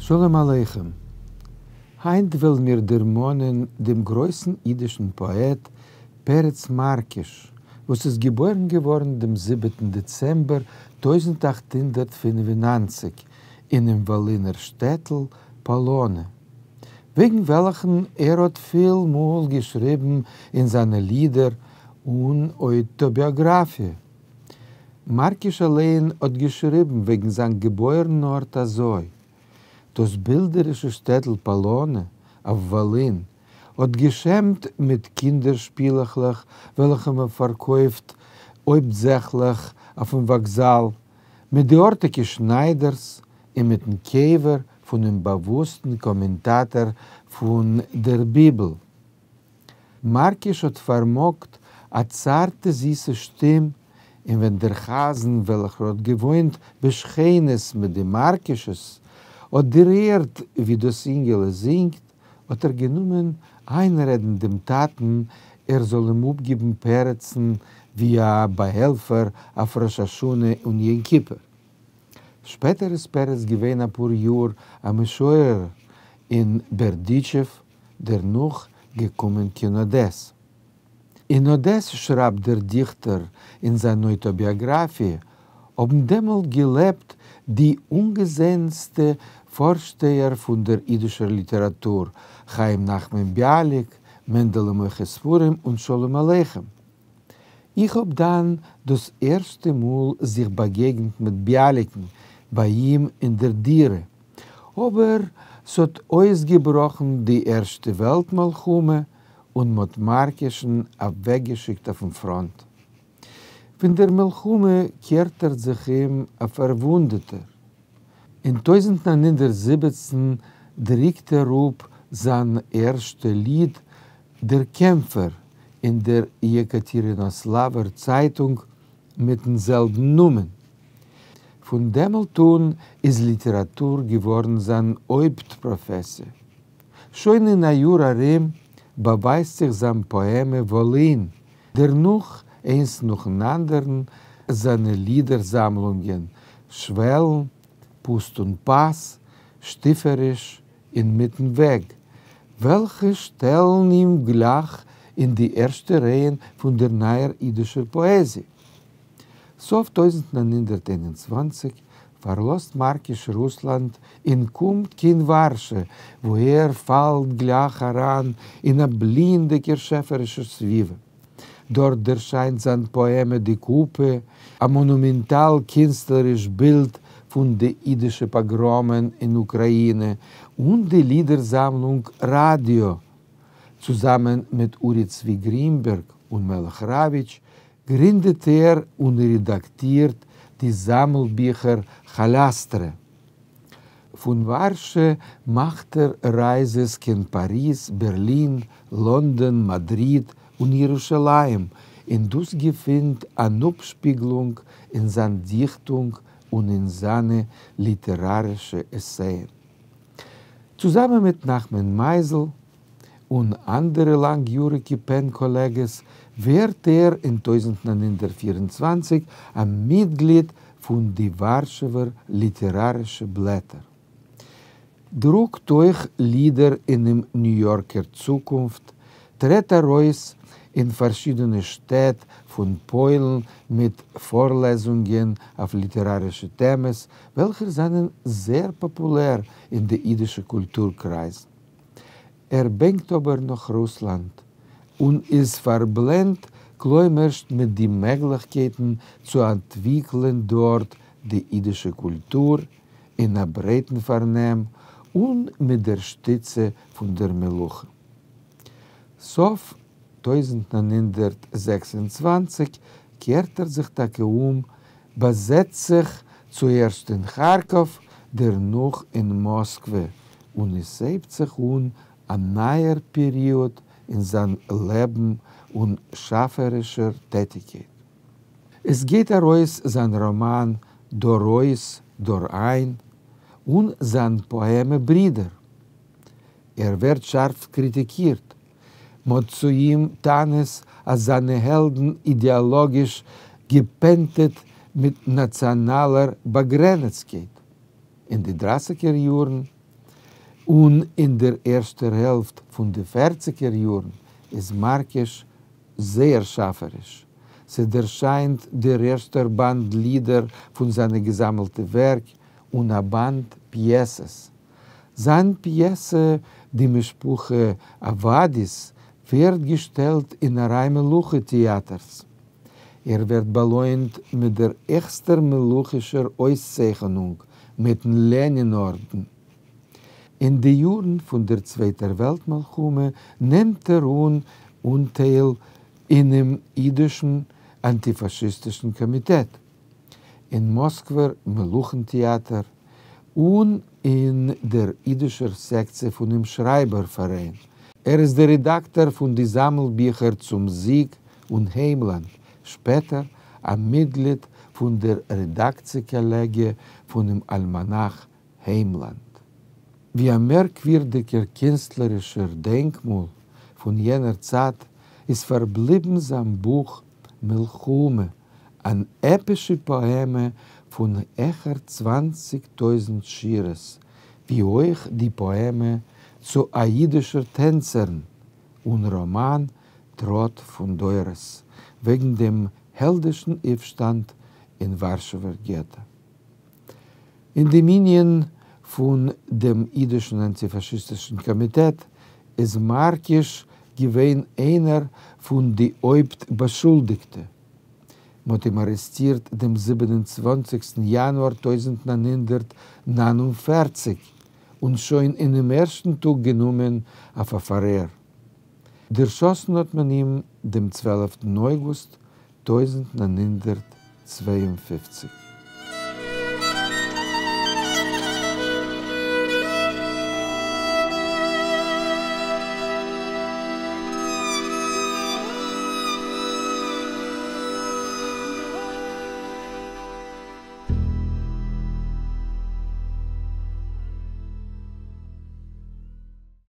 שלום עליכם. היינט וועלן מיר דערמאנען דעם גרויסן אידישן פאעט פרץ מארקיש, וואס איז געבוירן געווארן דעם זיבעטן דעצעמבער 1895 אינעם וואלינער שטעטל פאלאנע, וועגן וועלכן ער האט פיל מאל געשריבן אין זיינע לידער און אויטאביאגראפיע. מארקיש אליין האט געשריבן וועגן זיין געבוירן ארט אזוי, דאס בילדערישע שטעטל פאלאנע אויף וואלין האט געשמט מיט קינדער שפילעכלעך וועלכע מען פארקויפט הויפטזעכליך אויפן וואקזאל, מיט די ארטיגע שניידערס און מיטן קבר פונעם באוואוסטן קאמענטאטאר פון דער ביבל. מארקיש האט פארמאגט א צארטע זיסע שטים, און ווען דער חזן וועלכער האט געוואוינט בשכנות מיט די מארקישעס האט דערהערט ווי דאס אינגעלע זינגט, האט ער גענומען איינרעדן דעם טאטן ער זאל אים אפגיבן פרצן ווי א באהעלפער אויף ראש השנה און יום כיפור. שפעטער איז פרץ געווען אפאר יאר א משורר אין בערדיטשעוו, דערנאך געקומען קיין אדעס. אין אדעס, שרייבט דער דיכטער אין זיין אויטאביאגראפיע, האבן דעמאלט געלעבט די אנגעזעענסטע פארשטייער פון דער אידישער ליטעראטור, חיים נחמן ביאליק, מענדעלע מוכר ספרים און שלום עליכם. איך האב דאן דאס ערשטע מאל זיך באגעגנט מיט ביאליקן ביי אים אין דער דירה, אבער ס'האט אויסגעבראכן די ערשטע וועלט מלחמה און מ'האט מארקישן אוועקגעשיקט אויפן פראנט. פון דער מלחמה קערט ער זיך אום א פארוואונדעטער. אין 1917 דרוקט ער אפ זיין ערשטע ליד דער קעמפער אין דער יעקאטערינאסלאווער צייטונג מיטן זעלבן נאמען. פון דעמאלט אן איז ליטעראטור געווארן זיין הויפט פראפעסיע. שוין אין א יאר ארום באווייזט זיך זיין פאעמע וואלין, דערנאך איינס נאכן אנדערן זיינע לידער זאמלונגען שוועלן, פוסט און פאס, שטיפעריש, אינמיטן וועג, וועלכע שטעלן אים גלייך אין די ערשטע רייען פון דער נייער אידישער פאעזיע. סוף 1921 פארלאזט מארקיש רוסלאנד און קומט קיין ווארשע, וואו ער פאלט גלייך אריין אין א בליענדיגער שעפערישער סביבה. דארט דערשיינט זיין פאעמע די קופה, א מאנומענטאל קינסטלעריש בילד פון די אידישע פאגראמען אין אוקראינע, און די לידער זאמלונג ראדיא. צוזאמען מיט אורי צבי גרינבערג און מלך ראוויטש גרינדעט ער און רעדאקטירט די זאמלביכער כאליאסטרע. פון ווארשע מאכט ער רייזעס קיין פאריז, בערלין, לאנדאן, מאדריד און ירושלים, און דאס געפינט אן אפשפיגלונג אין זיין דיכטונג און אין זיינע ליטערארישע עסייען. צוזאמען מיט נחמן מייזל און אנדערע לאנגיאריגע פען קאלעגעס ווערט ער אין 1924 א מיטגליד פון די ווארשעווער ליטערארישע בלעטער. דרוקט אויך לידער אינעם ניו יארקער צוקונפט, טרעט ארויס אין פארשידענע שטעט פון פוילן מיט פארלעזונגען אויף ליטערארישע טעמעס, וועלכע זענען זייער פאפולער אין די אידישע קולטור קרייזן. ער בענקט אבער נאך רוסלאנד, און איז פארבלענדט כלומרשט מיט די מעגליכקייטן צו אנטוויקלען דארט די אידישע קולטור אין א ברייטן פארנעם און מיט דער שטיצע פון דער מלוכה. סוף 1926 קערט ער זיך טאקע אום, באזעצט זיך צוערשט אין כארקאוו, דערנאך אין מאסקווע, און עס הייבט זיך אן א נייער פעריאד אין זיין לעבן און שאפערישער טעטיגקייט. עס גייט ארויס זיין ראמאן דור אויס דור איין און זיין פאעמע ברידער. ער ווערט שארף קריטיקירט, מ'האט צו אים טענות אז זיינע העלדן אידעאלאגיש געפענטעט מיט נאציאנאלער באגרענעצקייט. אין די דרייסיגער יארן און אין דער ערשטער העלפט פון די פערציגער יארן איז מארקיש זייער שאפעריש. ס'דערשיינט דער ערשטער באנד לידער פון זיינע געזאמלטע ווערק און א באנד פיעסעס. זיין פיעסע די משפחה עבאדיס ווערט געשטעלט אין א ריי מלוכה טעאטערס. ער ווערט באלוינט מיט דער העכסטער מלוכישער אויסצייכענונג, מיטן לענין ארדן. אין די יארן פון דער צווייטער וועלט מלחמה נעמט ער אן אנטייל אינעם אידישן אנטיפאשיסטישן קאמיטעט, אין מאסקווער מלוכן-טעאטער און אין דער אידישער סעקציע פונעם שרייבער פאראיין. ער איז דער רעדאקטאר פון די זאמלביכער צום זיג און היימלאנד, שפעטער א מיטגליד פון דער רעדאקציע-קאלעגיע פונעם אלמאנאך היימלאנד. ווי א מערקווירדיגער קינסטלערישער דענקמאל פון יענער צייט איז פארבליבן זיין בוך מלחמה, אן עפישע פאעמע פון העכער 20,000 שורות, ווי אויך די פאעמע צו א אידישער טענצערין און ראמאן טראט פון דורות וועגן דעם העלדישן אויפשטאנד אין ווארשעווער געטא. אין דעם ענין פון דעם אידישן אנטיפאשיסטישן קאמיטעט איז מארקיש געווען איינער פון די הויפט באשולדיגטע. מ'האט אים ארעסטירט דעם 27סטן יאנואר 1949 און שוין אינעם ערשטן טאג גענומען אויף א פארהער. דערשאסן האט מען אים דעם 12טן אויגוסט 1952.